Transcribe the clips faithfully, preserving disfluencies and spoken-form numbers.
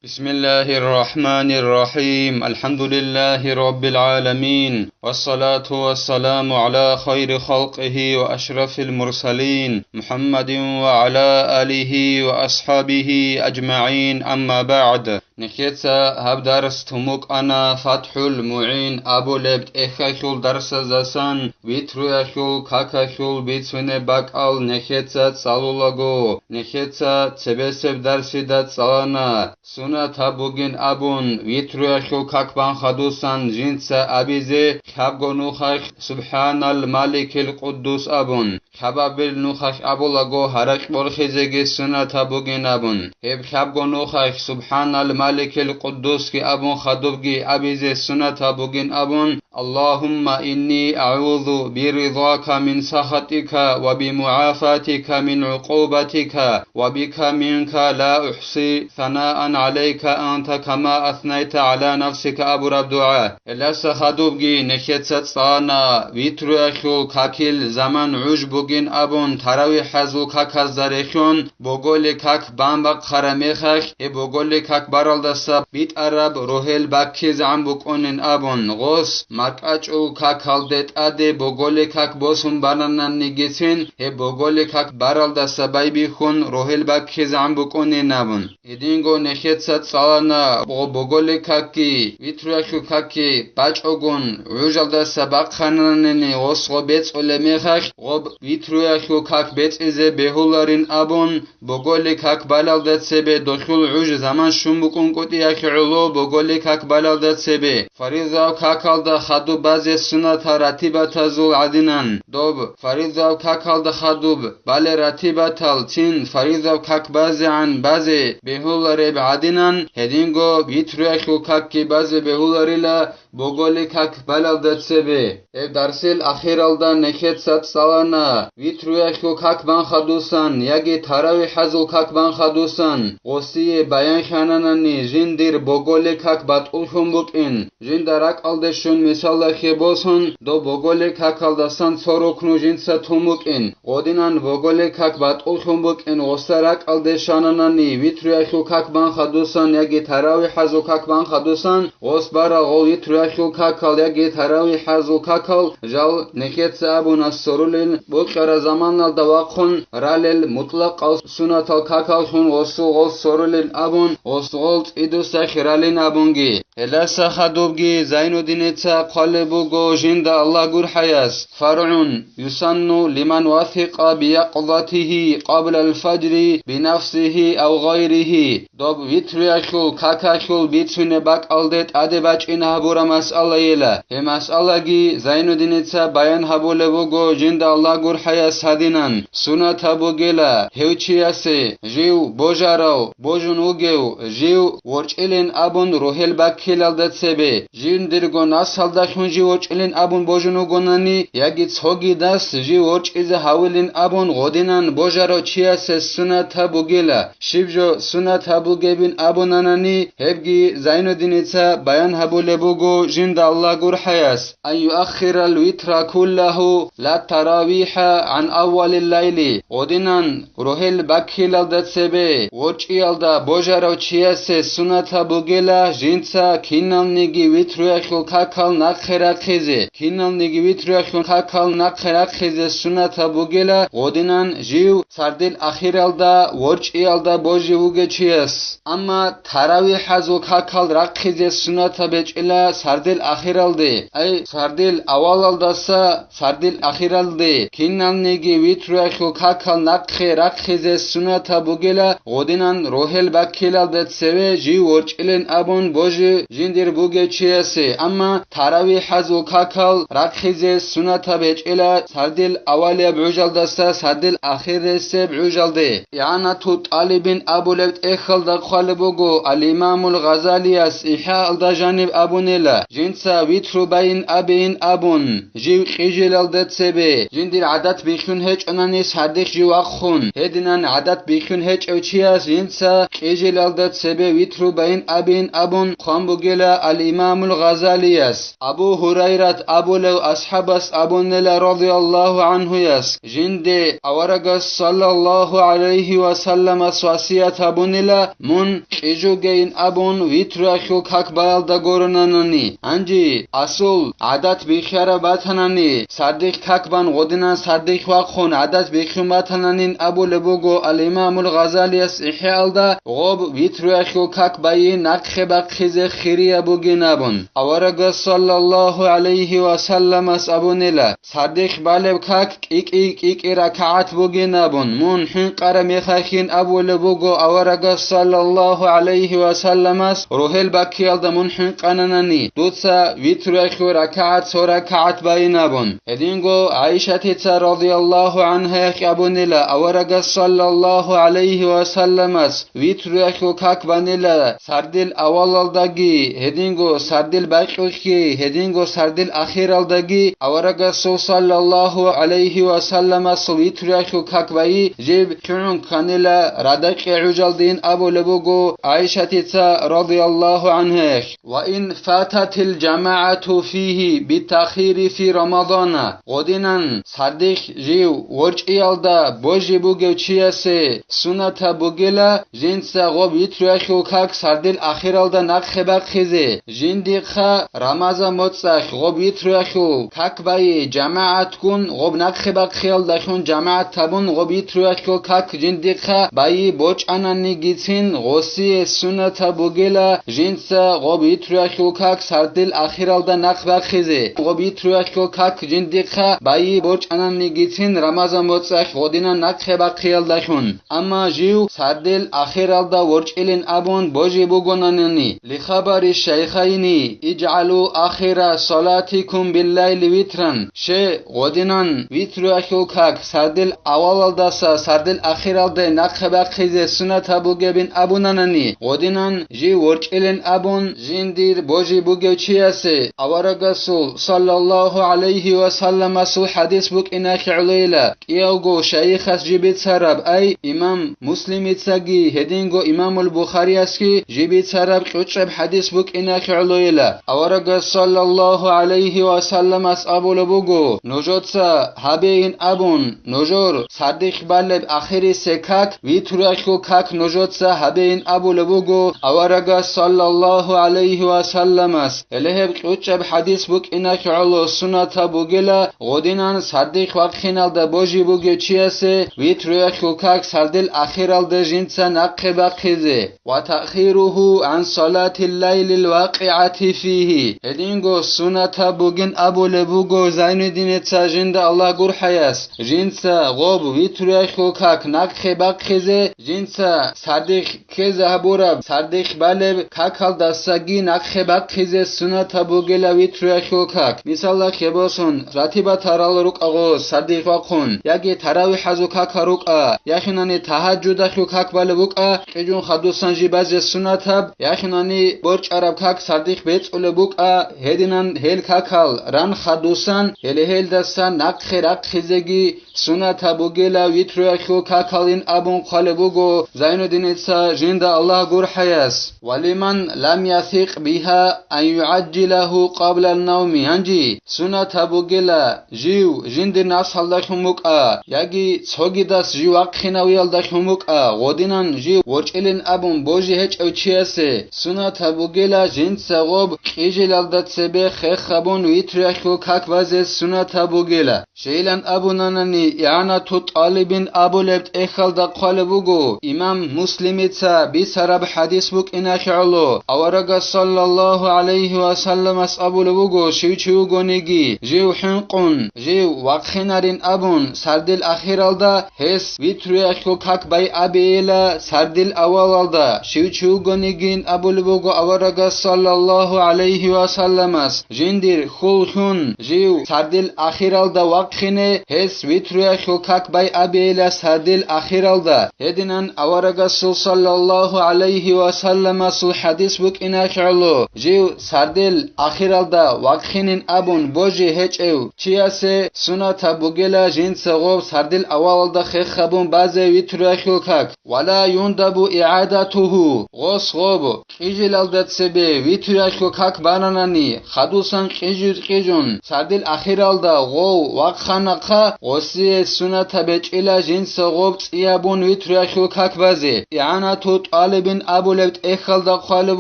بسم الله الرحمن الرحيم. الحمد لله رب العالمين. والصلاة والسلام على خير خلقه وأشرف المرسلين محمد وعلى آله وأصحابه أجمعين. أما بعد. Нехеца гьаб дарс тумукъана ФатхӀул МугӀин абулеб тӀехьалъул дарсаздасан витруялъул какалъул бицунеб бакӀал нехеца цӀалулаго, нехеца цебесеб дарсида цӀалана, сунат гьаб бугин абун, витруялъул как бан хадусан жинца абизе лъабго нухалъ «Субханал Маликил Къуддус» абун, лъабабил нухалъ абулаго гьаракь борхизеги сунат гьаб бугин абун. Гьеб лъабго нухалъ «Субханал Маликил Къуддусги» абун хадубги абизе сунат гьаб бугин абун, اللهم إني أعوذ برضاك من سخطك وبمعافاتك من عقوبتك وبك منك لا أحصي ثناء عليك أنت كما أثنيت على نفسك абураб дугӀа. Гьелдаса хадубги нехеца цӀана, витруялъул какил заман гӀуж бугин абун, таравихӀазул каказда рехьун, боголи как бан бахъараб мехалъ, гьеб боголи как баралдаса битӀараб рогьел баккизегӀан букӀунин абун, гъос маркӀачӀул какалде тӀаде боголи как босун банананигицин, гьеб боголи как баралдаса байбихьун рогьел баккизегӀан букӀунин абун. Гьединго нехеца цӀалана гъо боголи какги, витруялъул какги бачӀогун, гӀужалдаса бахъананани гъос гъо бецӀулеб мехалъ, гъо витруялъул как бецӀизе бегьуларин абун, боголи как балалда цебе долъул гӀуж заман щун букӀун кӀутӀиялъе гӀоло боголи как балалда цебе, фаризав какалда хадуб базе сунатал ратибатазул гӀадинан, доб фаризав какалда хадуб бале ратибатал цин фаризав как базегӀан базе бегьулареб гӀадинан, гьединго витруялъул какги базе бегьуларила боголи как балалда цебе. Гьеб дарсил ахиралда нехеца цӀалана, витруялъул как бан хадусан яги таравихӀазул как бан хадусан гъосие баянлъананани жиндир боголи как батӀуллъун букӀин, жинда ракӀалде щун мисалалъе босун, доб боголи какалдасан цо рукну жинца тун букӀин, гъодинан боголи как батӀуллъун букӀин гъоса ракӀалде щананани витруялъул как бан хадусан яги таравихӀазул как бан хадусан, гъос барал гъол витруялъул какал яги таравихӀазул какал жал нехеца абуна сорулел бокьараб заманалда вахъун ралел мутӀлакъал сунатал какаллъун гъосул гъол сорулел абун, гъос гъол цӀидусахъ ралин абунги. Гьелдаса хадубги Зайнуддиница хъвалеб буго жинда Аллагь гурхӀаяс: فرع يسن لمن وثق بيقظته قبل الفجر بنفسه أو غيره. Доб витруялъул какалъул бицунеб бакӀалде тӀаде бачӀин гьабураб масъалайила. Гьеб масъалаги Зайнуддиница баян гьабулеб буго жинда Аллагь гурхӀаяс гьадинан, сунат гьаб бугила гьев чиясе, жив божарав, божун вугев, жив ворчӀилин абун рогьел баккилалда цебе, жиндирго наслалдалъун жив ворчӀилин абун божун вугонани, яги цогидас жив ворчӀизе гьавилин абун гъодинан божарав чиясе сунат гьаб бугила, щиб жо сунат гьаб бугебин абунанани, гьебги Зайнуддиница баян гьабулеб буго жинда Аллагь гурхӀаяс. أن يؤخر الوتر كله لا التراويح عن أول الليل. Гъодинан рогьел баккилалда цебе ворчӀиялда божарав чиясе сунат гьаб бугила жинца киналниги витруялъул какал нахъе рахъизе, киналниги витруялъул какал нахъе рахъизе сунат гьаб бугила гъодинан жив сардил ахиралда ворчӀиялда божи вугев чияс. Амма таравихӀазул какал рахъизе сунат гьаб гьечӀила сардил ахиралде, ай, сардил авалалдаса сардил ахиралде, киналниги витруялъул какал нахъе рахъизе сунат гьаб бугила гъодинан рогьел баккилалда цеве жив ворчӀилин абун божи жиндир бугев чиясе, амма таравихӀазул какал рахъизе сунат гьаб гьечӀила сардил авалияб гӀужалдаса сардил ахирисеб гӀужалде. ИгӀанату тӀалибин абулеб тӀехьалда хъвалеб буго ал-Имамул Гъазалияс ИхӀяалда жаниб абунела: жинца витру байин абейин абун, жив къижилалда цебе, жиндир гӀадат бихьун гьечӀонани сардихъ жив вахъун, гьединан гӀадат бихьун гьечӀев чияс жинца къижилалда цебе витру байин абейин абун хъван бугила ал-Имамул Гъазалияс. Абу Гьурайрат абулев асхӀабас абунила, радияллагьу гӀанхуяс, жинде аварагас, саллаллагьу гӀалайгьи ва салламас, васият гьабунила, мун къижугейин абун витруялъул как баялда гуронанани. Гьанже асул гӀадат бихьараб батанани, сардихъ как бан гъодинан сардихъ вахъун гӀадат бихьун батананин абулеб буго ал-Имамул Гъазалияс ИхӀяалда, гъоб витруялъул как байи нахъе бахъизе хирияб бугин абун. Аварагас, саллаллагьу гӀалайгьи ва салламас, абунила, сардихъ балеб как кӀикӀи-кӀикӀи ракагӀат бугин абун, мун хӀинкъараб мехалъин абулеб буго аварагас, саллаллагьу гӀалайгьи ва салламас, рогьел баккиялда мун хӀинкъананани, дуца витруялъул ракагӀат цо ракагӀат байин абун. Гьединго ГӀайшатица, радияллагьу гӀанхаялъ, абунила, аварагас, саллаллагьу гӀалайгьи ва салламас, витруялъул как банила сардил авалалдаги, гьединго сардил бакьулъги, гьединго сардил ахиралдаги, аварагасул, саллаллагьу гӀалайгьи ва салламасул витруялъул как байи жиб чугӀун кканила радакье гӀужалдин абулеб буго ГӀайшатица, радияллагьу гӀанхаялъ. Ва ин фататил жамагӀату фигьи битахири фи Рамадана, гъодинан сардихъ жив ворчӀиялда божи бугев чиясе суннатаб бугила, жинца гъоб витруялъул как сардил ахиралда нахъе бахъизе, жиндихъа Рамазан моцӀалъ гъоб витруялъул как байи жамагӀатгун гъоб нахъе бахъиялдалъун жамагӀат гьабун гъоб витруялъул как жиндихъа байи бочӀананигицин гъосие суннатаб бугила, жинца гъоб витруялъул как сардил ахиралда нахъ бахъизе, гъоб витруялъул как жиндихъа байи бочӀананигицин Рамазан моцӀалъ гъодинан нахъе бахъиялдалъун. Амма жив сардил ахиралда ворчӀилин абун божи бугонанани, лихабари шайхайни, «ИжгӀалу ахира салатикум биллайли витран», ще гъодинан витруялъул как сардил авалалдаса сардил ахиралде нахъе бахъизе суннатаб бугебин абунанани, гъодинан жив ворчӀилин абун жиндир божи бугев чиясе аварагасул, саллаллагьу гӀалайгьи ва салламасул, хӀадис букӀиналъе гӀолойила. КӀиявго шайихас жиб бицараб, ай, имам Муслимицаги гьединго имамул Бухариясги жиб бицараб кьучӀеб хӀадис букӀиналъе гӀолойила. Аварагас, саллаллагьу гӀалайгьи ва салламас, абулеб буго, нужеца гьабейин абун, нужер сардихъ балеб ахирисе как, витруялъул как нужеца гьабейин абулеб буго аварагас, саллаллагьу гӀалайгьи ва салламас. Гьеле гьеб кьучӀеб хӀадис букӀиналъе гӀоло суннатаб бугила, гъодинан сардихъ вахъиналда божи бугев чиясе витруялъул как сардил ахиралда жинца нахъе бахъизе. Ва таъхиругьу гӀан салатил лайлил вакъигӀати фигьи. Гьединго суннатаб бугин абулеб буго Зайнуддиница, жинда Аллагь гурхӀаяс, жинца гъоб витруялъул как нахъе бахъизе, жинца сардихъ ккезе гьабураб сардихъ балеб какалдасаги нахъе бахъизе суннатаб бугила витруялъул как. Мисалалъе босун, ратибат тарал рукӀа гъос сардихъ вахъун, яги таравихӀазул какал рукӀа, яхинани тагьаджудалъул как балеб букӀа, кьижун хадусан жибазе суннатаб, яхинани борчӀараб как сардихъ бецӀулеб букӀа, гьединан гьел какал ран хадусан, гьеле гьелдаса нахъе рахъизеги суннатаб бугила витруялъул какалин абун хъвалеб буго Зайнуддиница, жинда Аллагь гурхӀаяс. Ва лиман лам ясикъ бигьа ан югӀаджилагьу къабла навми. Гьанже суннатаб бугила, жив жиндир напсалдалъун букӀа, яги цогидас жив вахъинавиялдалъун букӀа, гъодинан жив ворчӀилин абун божи гьечӀев чиясе суннатаб бугила, жинца гъоб кьижилалда цебе хех гьабун витруялъул как базе суннатаб бугила. Щайилан абунанани, ИгӀанату тӀалибин абулеб тӀехьалда хъвалеб буго, имам Муслимица бицараб хӀадис букӀиналъе гӀоло, аварагас саллаллагьу гӀалайгьи ва салламас абулеб буго, щив чи вугониги, жив хӀинкъун, жив вахъинарин абун, сардил ахиралда гьес витруялъул как байабейила сардил авалалда, щив чи вугонигин абулеб буго аварагас саллаллагьу гӀалайгьи ва салламас, жиндир хьул лъун, жив сардил ахиралда вахъине, гьес витруялъул как байабейила сардил ахиралда. Гьединан аварагасул саллаллагьу гӀалайгьи ва салламасул хӀадис букӀиналъе гӀоло, жив сардил ахиралда вахъинин абун божи гьечӀев чиясе сунатаб бугела жинца гъоб сардил авалалда хех гьабун базе витру яхьул как. Ва ла юндабу игӀадатугьу, гъос гъоб кьижилалда цебе витру яхьул как бананани, хадусан кьижиз кьижун, сардил ахиралда гъов вахъанахъа, гъосие сунатаб гьечӀила жинца гъоб цӀиябун витру яхьул как базе. ИгӀанату тӀалибин абулеб тӀехьалда хъвалеб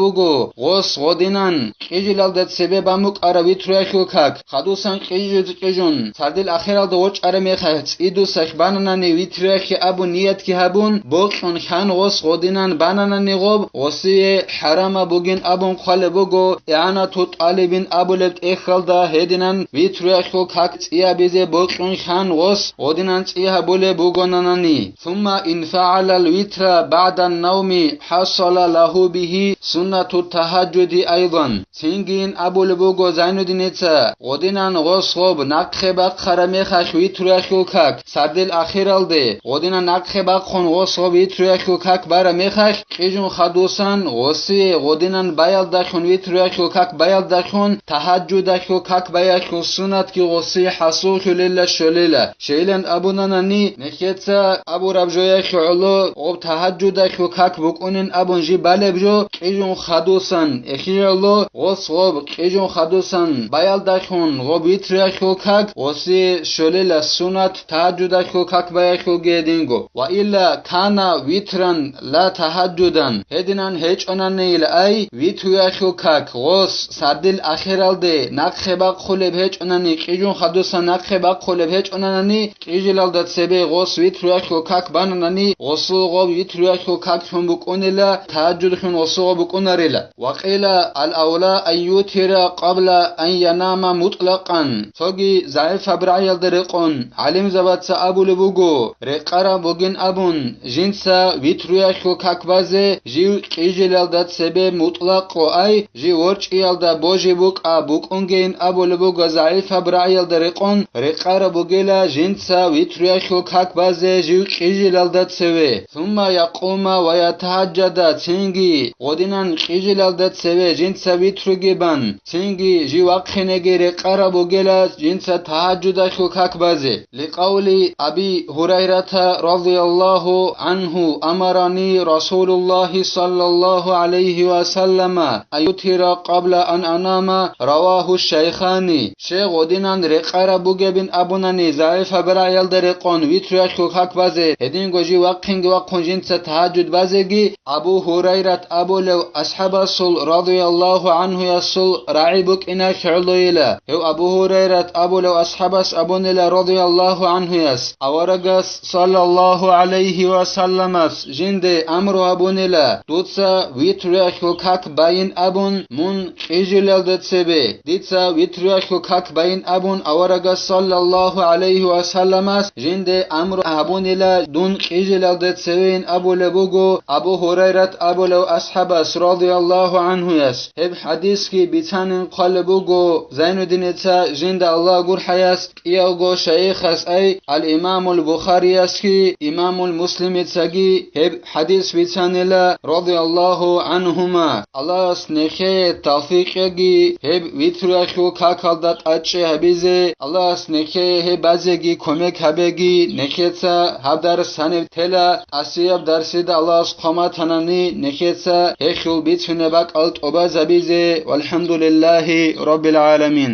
буго, гъос гъодинан кьижилалда цебе бамукӀараб витру яхьул как, хадусан кьижиз кьижун, сардил ахиралда вочӀараб мехалъ цӀидусахь бананани витру яхьи абун ниятги гьабун, бокьун хьан гъос гъодинан бананани гъоб, гъосие хӀарамаб бугин абун хъвалеб буго, игӀанату тӀалибин абулеб тӀехьалда гьединан витру яхьул как цӀиябизе бокьун хьан гъос гъодинан цӀи гьабулеб бугонанани. Сумма ин фагӀалал витра баъдан навми хӀасала лагьу бигьи суннату тагьаджуди айдан. Цинги ин абулеб буго Зайнудиница, гъодинан гъос гъоб нахъе бахъараб мехалъ витру яхьул как, сардил ахиралде, гъодинан нахъе бахъун гъос гъоб витру яхьул как бараб мехалъ, кьижун хадусан гъосие гъодинан баялдалъун витру яхьул как баялдалъун, тагьаджудалъул как баялъул сунатги гъосие хӀасуллъулелла щолела. Щайилан абунанани, нехеца абураб жояхьи гӀоло гъоб тагьаджудалъул как букӀунин абун жиб балеб жо, кьижун хадусан эхиялъо гъос гъоб кьижун хадусан баялдалъун гъоб витриялъул как гъосие щолела сунат тагьаджудалъул как баялъулги гьединго. Ва илла кана витран ла тагьаджудан, гьединан гьечӀонанийила ай витруялъул как гъос сардил ахиралде нахъе бахъулеб гьечӀонани, кьижун хадусан нахъе бахъулеб гьечӀонанани, кьижилалда цебе гъос витруялъул как бананани, гъосул гъоб витруялъул как лъун букӀунила, тагьаджудлъун гъосул гъоб букӀунарила. Ва къила ал-авла ан ютира къабла ан янама мутӀлакъан. Цоги загӀипаб рагӀиялда рекъон гӀалимзабаца абулеб буго, рекъараб бугин абун, жинца витруялъул как базе жив кьижилалда цебе мутӀлакъго ай, жив ворчӀиялда божи букӀа букӀунгейин абулеб буго загӀипаб рагӀиялда рекъон, рекъараб бугела жинца витруялъул как базе жив кьижилалда цеве. Сумма якъума ва ятагьаджада, цинги гъодинан кьижилалда цеве жинца витруги бан, цинги жив вахъинеги рекъараб бугела жинца тагьаджудалъул как базе. Ликъавли Аби Гьурайрата радияллагьу гӀанху, амарани Расулуллагьи саллаллагьу гӀалайгьи ва саллама ан ютира къабла ан анама, равагьу шайхани. Щай гъодинан рекъараб бугебин абунани, загӀипаб рагӀиялда рекъон витруялъул как базе, гьединго жив вахъинги вахъун жинца тагьаджуд базеги, Абу Гьурайрат абулев асхӀабасул радияллагьу гӀанхуясул рагӀи букӀиналъ гӀолойила. Гьев Абу Гьурайрат абулев асхӀабас абунила радияллагьу гӀанхуяс, аварагас саллаллагьу гӀалайгьи ва салламас жинде амру гьабунила, дуца витруялъул как байин абун, мун кьижилалда цебе, дица витруялъул как байин абун, аварагас саллаллагьу гӀалайгьи ва салламас жинде амру гьабунила, дун кьижилалда цевейин абулеб буго Абу Гьурайрат абулев асхӀабас радияллагьу гӀанхуяс. Гьеб хӀадисги бицанин хъвалеб буго Зайнуддиница, жинда Аллагь гурхӀаяс, кӀиявго шайихас ай, ал-Имамул Бухариясги, Имамул Муслимицаги гьеб хӀадис бицанила, радияллагьу гӀанхума. Аллагьас нехее тавфикъ кьеги гьеб витруялъул какалда тӀадчӀи гьабизе, Аллагьас нехее гьеб базеги кумек гьабеги, нехеца гьаб дарс гьаниб тела, тӀасияб дарсида Аллагьас хъван батанани, нехеца гьелъул бицунеб бакӀал тӀубазабизе. ВалхӀамдулиллагьи раббил гӀаламин.